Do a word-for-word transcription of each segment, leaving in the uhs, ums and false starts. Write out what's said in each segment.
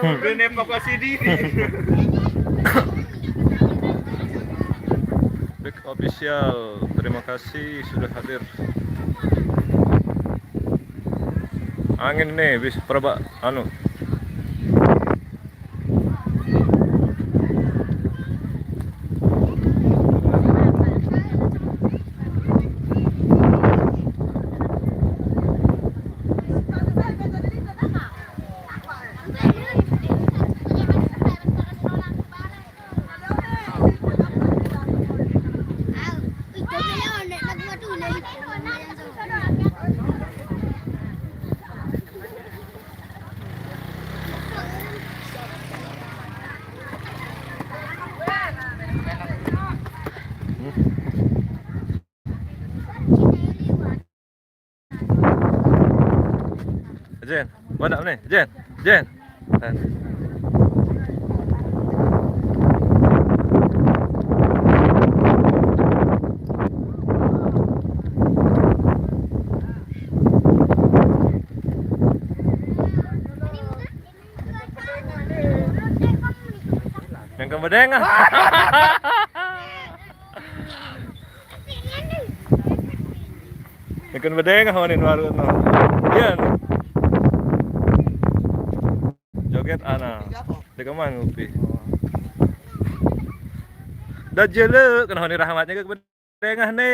Udah evakuasi diri. Big Official, terima kasih sudah hadir. Angin nih, bis perba anu. Jen, mana ni? Jen, Jen. Yang kembedeng ah. Yang kembedeng ah, manin baru no. Iya. Joget ana. Dia kemana ngopi? Dah jelek kena ni rahmatnya ke tengah ni.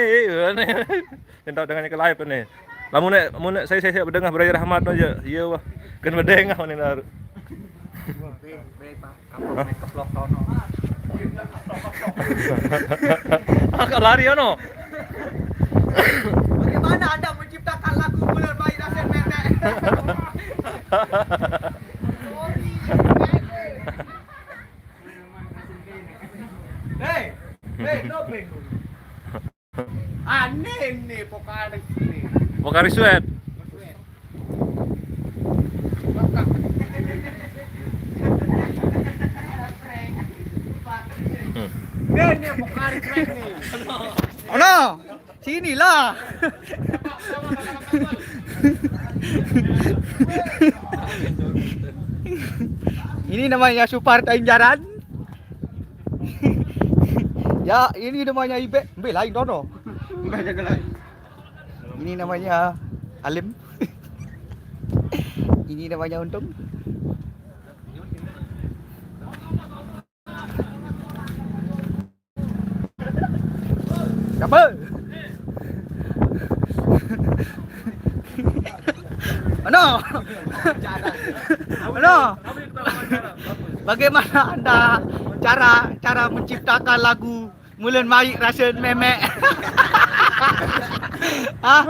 Yang tahu dengan ke live ni. Lamun nek, mun nek saya, saya, saya berdengar beraya rahmat aja. Iya wah. Kan berdengar ni nar. Kamu main keplok tono. Agak lari ano. Bagaimana Anda menciptakan lagu Bulan Bayi Rasa Nenek? Hei, hei, no, Aneh nih vokalis nih. Vokalis Sweat. Hmm. Dia nih vokalis Sweat nih. Ono, sinilah. Ini namanya Supar Tainjaran. Ya, ini namanya Ibe. Mbe lain dono. Ini namanya Alim. Ini namanya Untung. Siapa? Ano? Ano? Bagaimana anda cara cara menciptakan lagu Mulen Mai Rasen Memek? Hah?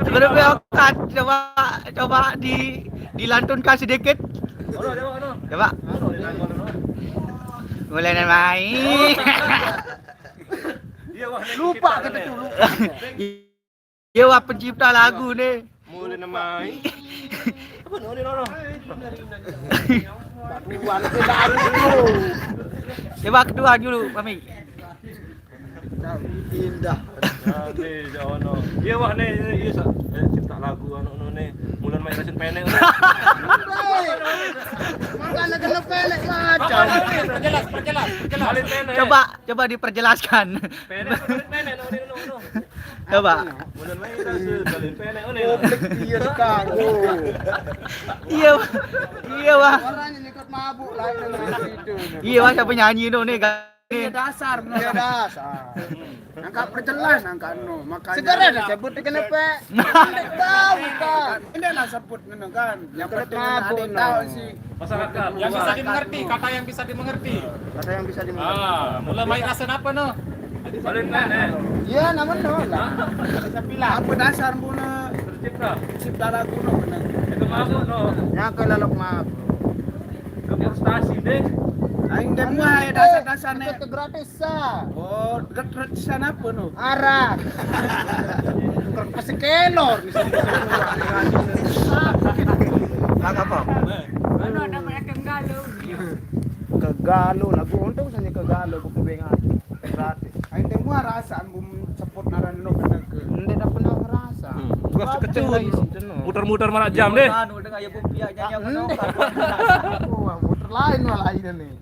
Sebelum berangkat, coba coba di dilantunkan sedikit. Coba. Mulen Mai. Lupa kita tuh, lupa. Iya, wah, pencipta lagu nih. Mulen Mai. Apa nih, Nono? Coba kedua dulu, kami. Indah. Iya, wah, nih, iya, iya, sa- eh, cipta lagu anu, anu nih. Mulen Mai Rasen Penek. Makanya kena penek macam. Jelas, perjelas, perjelas. Coba, coba diperjelaskan. Penek, penek, penek, no, no, no. Coba. Iya kan. Iya, Bang. Iya, Bang. Orang yang ikut mabuk lah itu. Iya, Bang, siapa nyanyi tu ni? Iya dasar, no. Iya dasar. Angkat perjelas, angkat no. Makanya sekarang dah sebut kenapa? Tidak tahu kan. Ini lah sebut ngono kan. Yang penting ada tahu sih. Masyarakat. Yang bisa dimengerti, kata yang bisa dimengerti. Kata yang bisa dimengerti. Ah, mulai main rasa apa no? Paling kan eh. Iya, nama no lah. Saya bilang. Apa dasar pun tercipta. Cipta lagu no benar. Itu mabuk no. Yang ke lalok mabuk. Ke frustasi deh. Aing dah mulai dasar-dasar nih. Itu gratis sa. Oh, dekat ratusan apa no? Arah. Kertas kelor. Apa? Mana ada mereka galau? Kegalo lagu untung saja kegalo buku bengan. Gratis. Aing teh mua rasa ambum sebut naran no kena ke. Nde dah pernah merasa. Hmm. Wah, sekecil. Muter-muter malah jam deh. Anu, dengan ya pun pihaknya yang menukar. Wah, muter lain malah ini nih.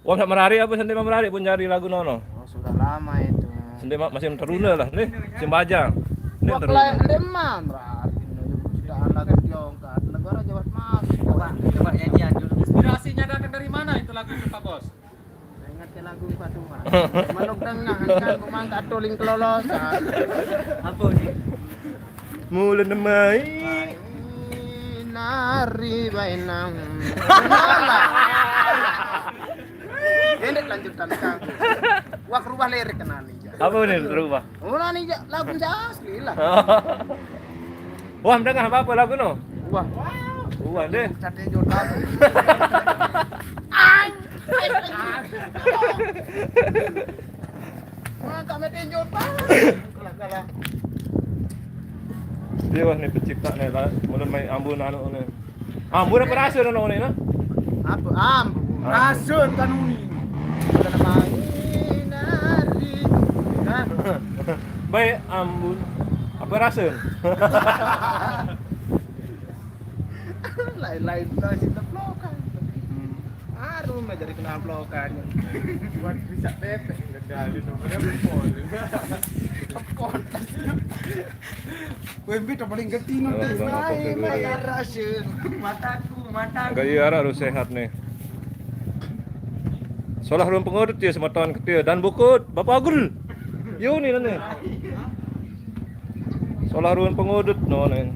Wong dak merari apa sendiri merari pun nyari lagu nono. Oh, sudah lama itu. Sendiri ma-, masih teruna lah nih, sing bajang. Nih teruna. Lain demam, merari. Sudah anak tiongkat, negara jawab mas. Coba, coba nyanyian dulu. Inspirasinya datang dari mana itu lagu itu, Pak Bos? Ingat ke lagu Pak Tuma. Manuk dengah kan, ku mangkat tuling kelolosan. Apa nih? Mula nemai. Nari bainang. Pendek lanjutan kang. Wah, rubah lirik kena nih. Apa nih rubah? Oh, nah, nih, ja, lagu saya asli lah. Wah, dengar apa-apa lagu no? Wah. Wah, deh. Cate jodoh. Ai. Wah, kami tinjau, Pak. Kalah, kalah. Dia wah nih pencipta nih lah. Mulai main Ambun anu nih. Ambun apa rasa nih nih nah? Apa? Ambun. Rasa kan uni. Ada nama ini nari. Nah. Baik Ambun. Apa rasa? Lain-lain nasi teplokan. Hmm. Arum aja dikenal blokan. Buat bisa bebek. Enggak ada, itu bener, pol. Pol. Wembe tak paling getino. Lain, lain, rasa. Mataku, mataku. Enggak, iya, harus sehat nih. Solah ruang pengudut ya, semeton ketia. Dan bukut, Bapak Agul. Yo, nih, nih. Solah ruang pengudut no nih.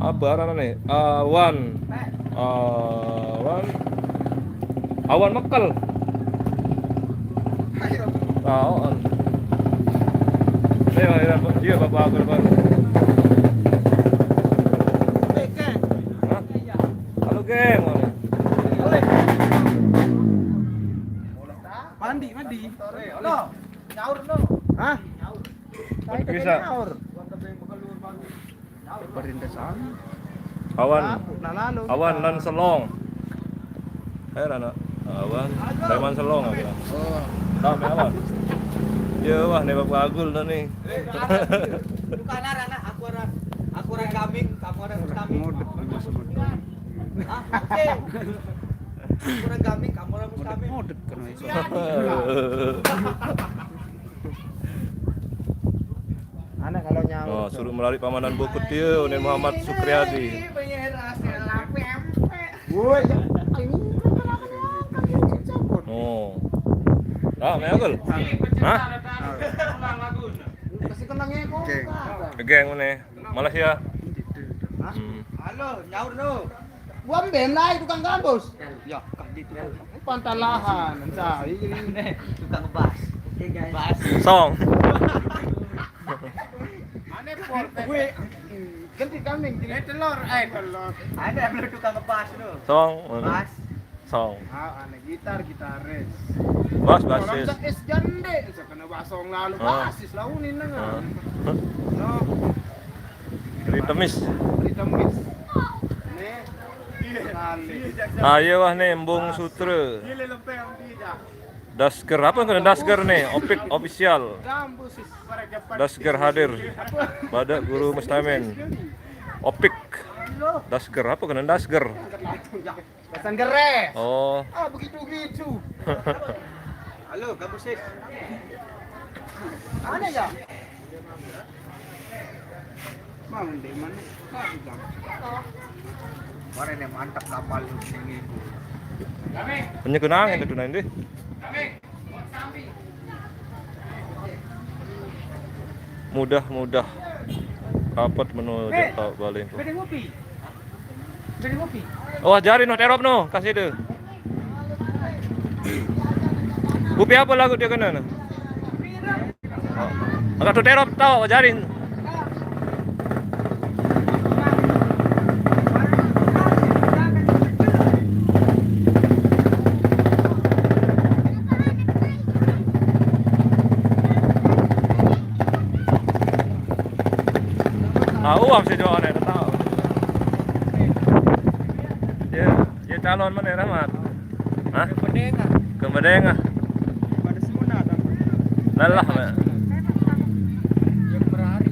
Apa arana nih? Awan. Awan. Awan mekel. Awan. Ayo, ayo, iya, Bapak Agul, Pak. Hah? Halo, geng. Mandi, mandi. Nyaur no. Hah? Bisa. Nyaur. Perintah sana. Awan. Awan lan selong. Eh, anak. Awan. Preman selong apa? Oh. Tahu me awan. Ya wah nih Bapak Agul dah nih. Bukan arah anak, aku orang, aku orang Gaming, kamu orang Mustaming. Modep, modep. Ah, oke. Aku orang Gaming, kamu orang Mustaming. Modep, modep kan. Aneh kalau nyaur. Oh, suruh melari pamanan bukut dia, Unin Muhammad Sukriadi. Woi. Oh. Ah, me Agul. Hah? Kasih kenangnya kok. Geng nih. Malaysia. Hmm. Halo, nyaur lo. Gua mbem lai tukang gambus. Ya, kah gitu. Pantalahan, anjay. Tukang bas. Oke, guys. Bas. Song. Ane por. Gue ganti kambing, gini. Eh, telur, eh, telur. Ada belum tukang bas lo. Song. Bas. Song. Ah, ane gitar, gitaris. Bas, basis. Orang es jande, saya kena basong lalu, ah. Basis lalu nih nengah. Ah. No. Ritemis. Ritemis. Nih. Kali. Ah, iya wah nih, Embung Sutra. Dasker, apa kena Dasker nih? Opik official. Dasker hadir. Badak Guru Mustamin. Opik. Dasker, apa kena Dasker? Pesan geres. Oh. Ah, begitu-gitu. Halo, kamu sis. Mana ya? Mau di mana? Mana yang mantap kapal lu sini? Hanya kenang itu tuh nanti. Mudah-mudah rapat menuju balik. Beda ngopi. Oh, ajarin noh terop noh, kasih tu. Kopi apa lagu dia kena? Agak tu terop tahu, ajarin. Ah, uang sejauh ni, tak tahu. Ya, ya calon mana, Rahmat? Hah? Ke Medengah. Ke Medengah. Pada semua nak. Lelah, Mak. Yang berhari.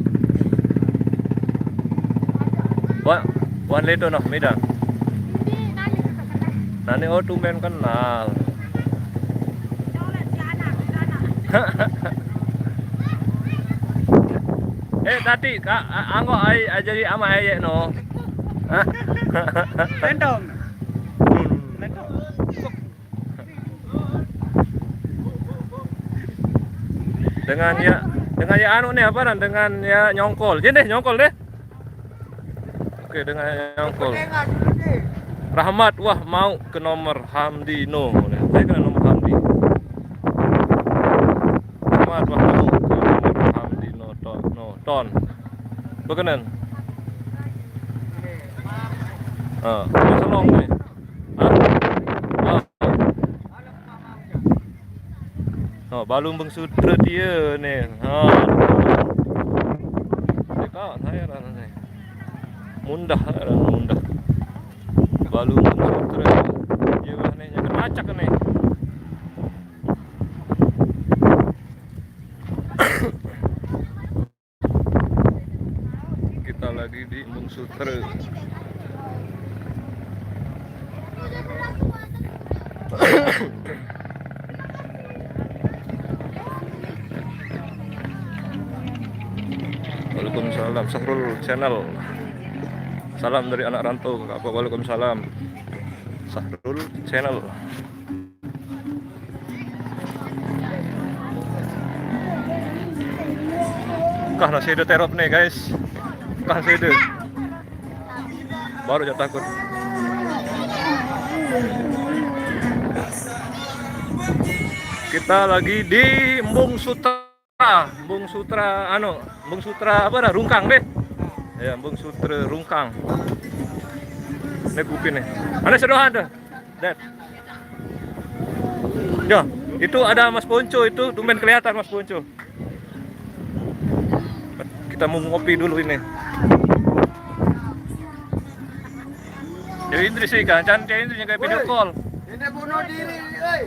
Wan leto noh midang. Nani, oh, tumben kenal. Eh, tadi kak anggo ai ajari ama ayek no. Hah? Tentong. Hmm. Tentong. Dengan ya, dengan ya anu nih apa, dan dengan ya nyongkol. Sini deh, nyongkol deh. Oke, dengan nyongkol. Rahmat, wah, mau ke nomor Hamdi no. Saya kena nomor Hamdi. Rahmat, wah, mau ke nomor Hamdi no ton, no ton. Bekenen. Ah, selong nih. Hah? Ah. Oh, balung bengsutra dia nih. Ha. Cakap saya dah ni. Mundah, mundah. Balung bengsutra. Dia lah ni, macak ni. Kita lagi di Embung Sutra. Waalaikumsalam, Sahrul Channel. Salam dari anak rantau, Kakak. Waalaikumsalam. Sahrul Channel. Kah nasi ada terop nih, guys. Kah nasi ada. Baru aja takut. Kita lagi di Embung Sutra, Embung Sutra, anu, Embung Sutra apa dah? Rungkang deh. Ya, Embung Sutra Rungkang. Ini kopi nih. Mana sedohan tuh? Dad. Ya, itu ada Mas Ponco itu, tumben kelihatan Mas Ponco. Kita mau ngopi dulu ini. Jadi Indri sih kan, can Indri kayak video call. Ini bunuh diri, oi.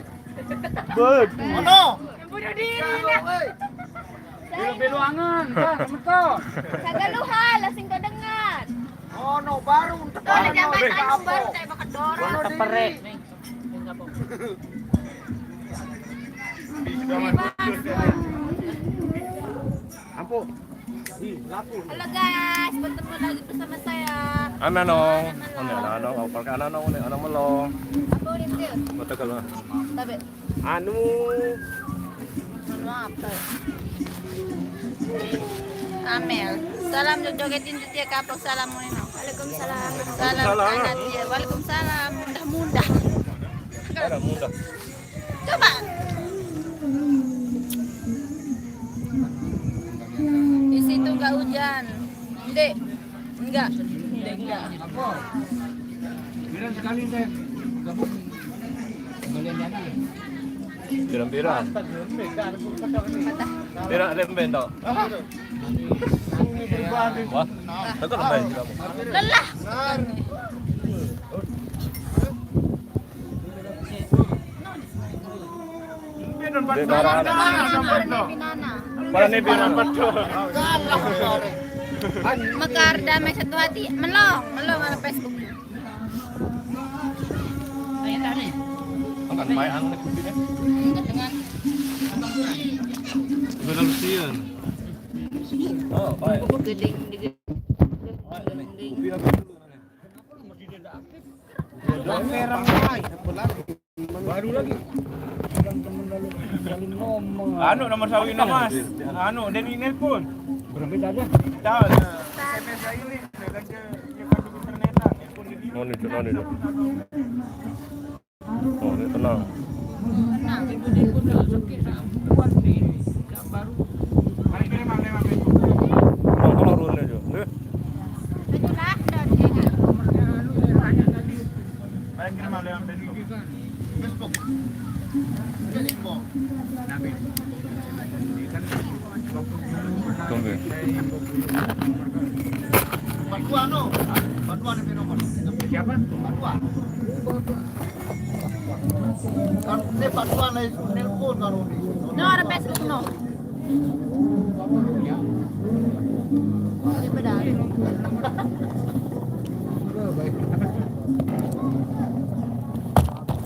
Betul. Ono. Bunuh diri. Belo-belo angan, kan, betul. Kagak lu hal, langsung kau dengar. Ono baru. Kau ada jangan baru saya bakal dorong. Bunuh diri. Ampun. Halo guys, bertemu lagi bersama saya. Ana nong. Ana nong, apa ana nong, ana melong. Apa udah itu? Mata kalau. Tapi anu. Anu apa? Amel. Salam jogetin dia kapok salam. Waalaikumsalam. Salam anak dia. Waalaikumsalam. Mudah-mudah. Ada mudah. Coba. Di situ nggak hujan. Dek. Enggak. Dek, enggak. Bilang sekali deh. Gabung. Kembalian dana. Pirang-pirang. Pirang lemben tok. Wah, tekan lemben kamu. Lelah. Di mana? Mana nih pinang betul. Mekar damai satu hati, melong, melong ada Facebook. Angkat main anu nih kopinya. Dengan Benar sian. Oh, baik. Gedeng di gedeng. Kopi apa dulu? Baru lagi. Anu nomor sawino, Mas. Anu Deni nelpon. Berapa tadi? Tahu. S M S ini, dia kan dia dia kan internetan, nelpon di dia. Mana itu, mana itu? Oh, ini tenang. Tenang. Bang, kalau rune aja. Eh? Itulah, dan dia. Tunggu. Siapa? Kan ini Pak Tuan lagi nelpon kan, Rudi. No, ada Facebook, no. Ini beda.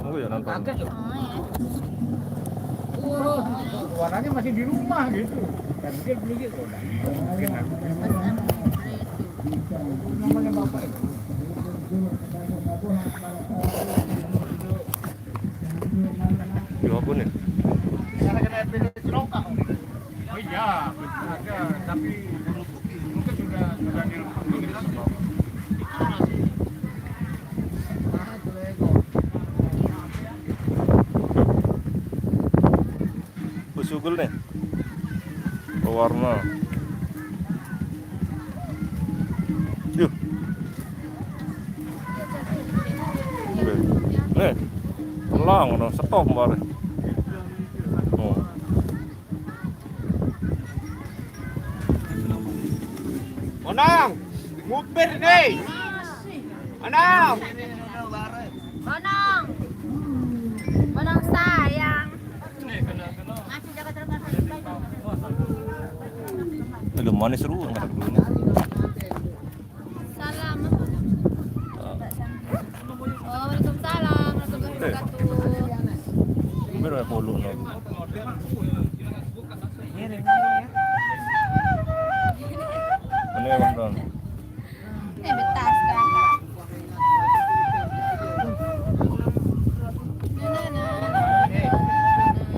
Tunggu ya nonton. Kaget loh. Wah, suaranya masih di rumah gitu. Dan dia beli gitu. Mungkin aku. Namanya bapak itu. Yo, apa nih? Karena kena epidemi lokal. Oh iya, betul ada. Tapi mungkin sudah sudah di. Sugul nih. Pewarna. Yuh. Nih. Nih. Telang udah stop kemarin. Oh. Monang, ngupir nih. Monang. Monang. Monang sayang. Aduh, manis seru, nggak ada dulunya. Salam. Ah. Waalaikumsalam warahmatullahi wabarakatuh. Ini ada polo, no. Ini, Bang, Bang. Ini betas, Kakak.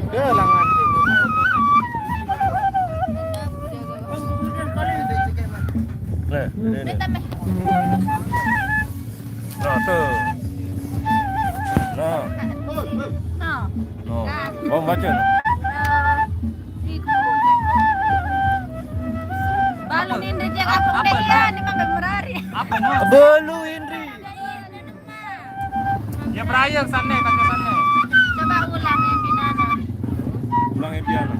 Dia langan. Nih, ini, ini. Nah, tuh. Nah. No. No. Oh, baca. No. Balu Indri, dia apa? Apa, Indri, no? Dia ni makan merari. Apa, no? Balu Indri. Ya, Brian, sana, tanya sana. Coba ulang yang di mana? Ulang yang di mana?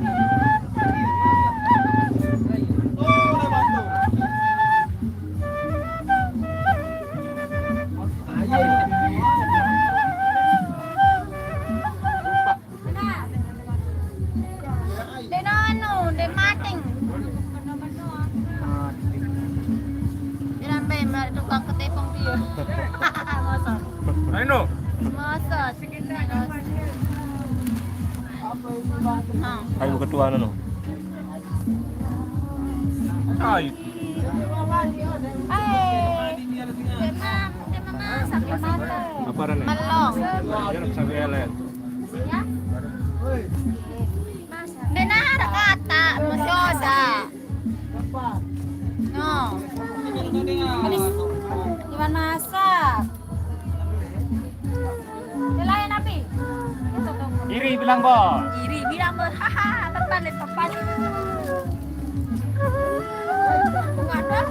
Dek anu, dek mating. Dia sampai tukang ketepung dia. Masa. Ayo, no. Masa. Nah. Ayo, ketua, no. Ayo. Eh, dia mama, dia mama sakit mata. Apa, Ren? Melong. Dia sampai elek. Ya. Benar kata, masih ada. No. Habis Iwan masak. Dia lain api. Itu tuh. Iri bilang, Bos. Iri bilang, Bos. Haha, tepat deh, tepat. Bukan, Bos.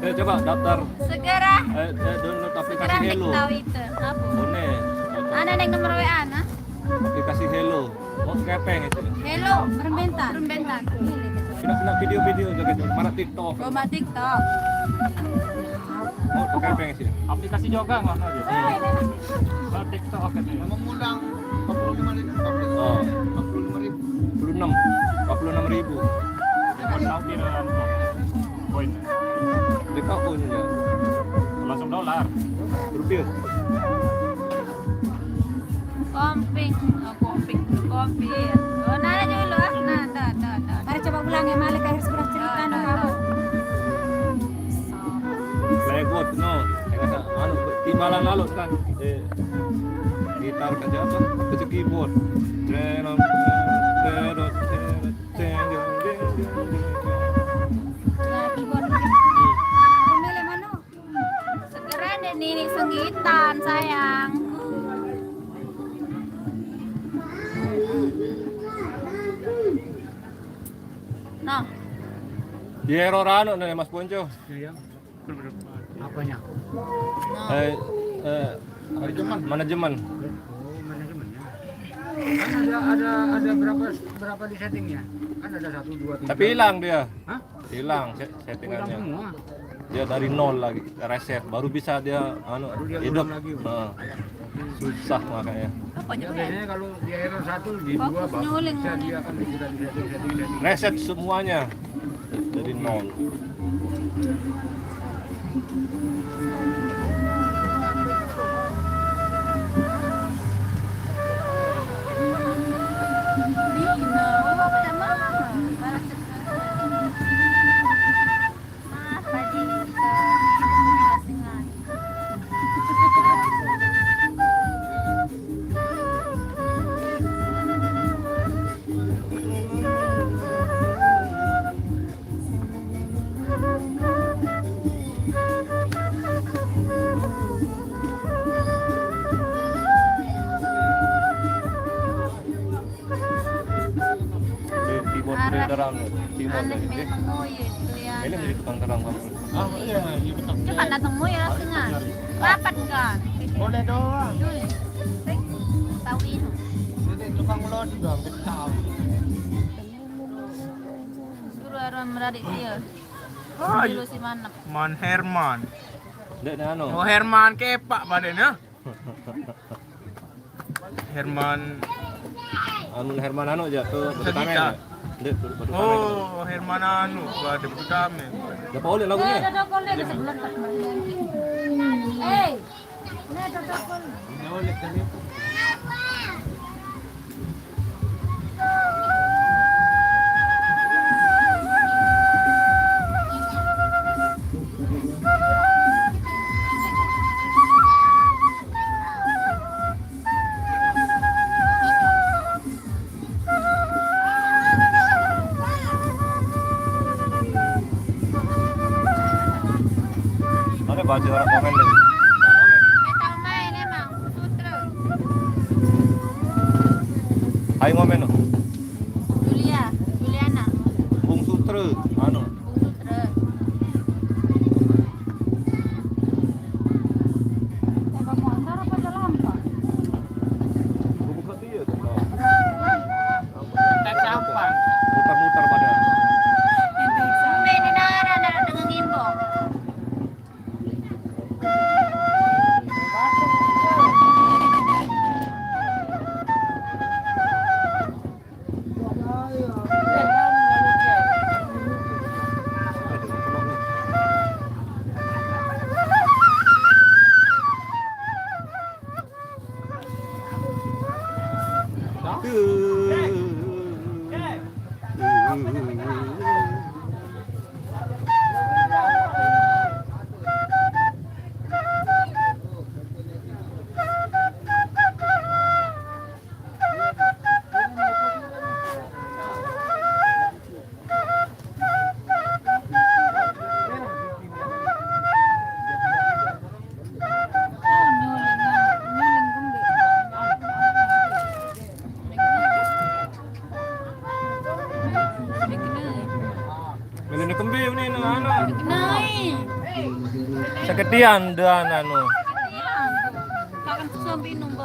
Eh, coba daftar. Segera. Eh, eh, download aplikasi Segera Hello. Tahu itu. Apa? Bone. Ada yang nomor W A, nah? Aplikasi Hello. Oh, kepeng itu. Hello, berbentar. Berbentar. Kena, kena video-video juga gitu. Mana TikTok? Coba TikTok. Oh, kepeng sih. Aplikasi juga nggak ada gitu. Kalau TikTok kan ya. Mengundang empat puluh lima ribu. Oh. Empat puluh lima ribu. Empat puluh enam. Empat puluh enam ribu. Mau tahu kira koin. Di koin ya. Langsung dolar. Rupiah. Komping, oh, komping, komping. Oh, nah, dulu, ah. Nah, dah, dah, dah. Mari coba ulang ya, Malik, harus kurang cerita, nah, kamu. Legot, no. Anu, timbalan lalu kan. Eh, gitar kan siapa? Itu keyboard. Tenor, tenor, tenor, tenor, tenor. Nah, keyboard. Hmm. Aku milih mana? Segera deh, Nini senggitan, sayang. Nah. Di error anu nih, Mas Ponco. Ya, ya. Apanya? Eh, eh, manajemen. Manajemen. Oh, manajemennya. Kan ada, ada, ada berapa, berapa di settingnya? Kan ada satu, dua, tiga. Tapi hilang dia. Hah? Hilang se-, settingannya. Hilang semua. Dia dari nol lagi, reset, baru bisa dia, anu, baru dia hidup. Ulang lagi. Heeh. Susah makanya. Apanya? Ya, biasanya kalau di error satu, di dua, baru bisa dia akan bisa, bisa, bisa, bisa. Reset semuanya dari nol. Terang timur. Aneh, tadi, eh. Memang mau ya, itu ya. Ini menjadi tukang terang, Bang. Ah, iya, iya, betul. Cepat datang mau ya, setengah. Rapat kan? Boleh doang. Dulu. Tahu ini. Ini tukang melodi doang, kita tahu. Suruh orang meradik dia. Ah, dulu iya. Si Manap. Man Herman. Dek, anu. Oh, Herman Kepak badannya. Herman. Anu, Herman anu aja tuh, Sabita. Dek, tuh, tuh, tuh. Oh, Herman anu, ada pertama. Udah, Paul, lagunya? Eh, ada, ada, Paul, ada sebelah. Eh, ini ada, ada, Paul. Ada baca orang komen deh. Nggak tahu main emang, sutra. Hai ngomen no. Julia, Juliana. Bung Sutra, anu. Bung Sutra. Buka dia tuh. Tempat sampah. Muter-muter pada. Ini nara, nara dengan ngimbong. Melene kembe ini, no, anu. Kenai. Segedian dan anu. Kakan tuh sampai nunggu.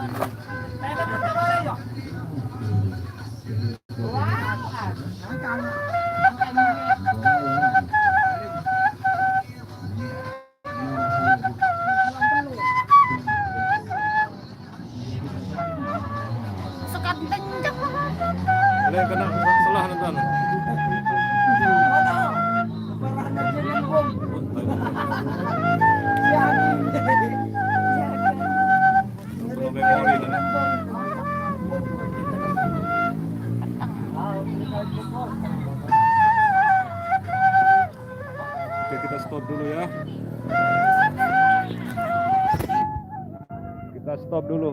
Sekat tenjek. Ada yang kena selah nonton. Belum memori nih. Oke, kita stop dulu ya. Kita stop dulu.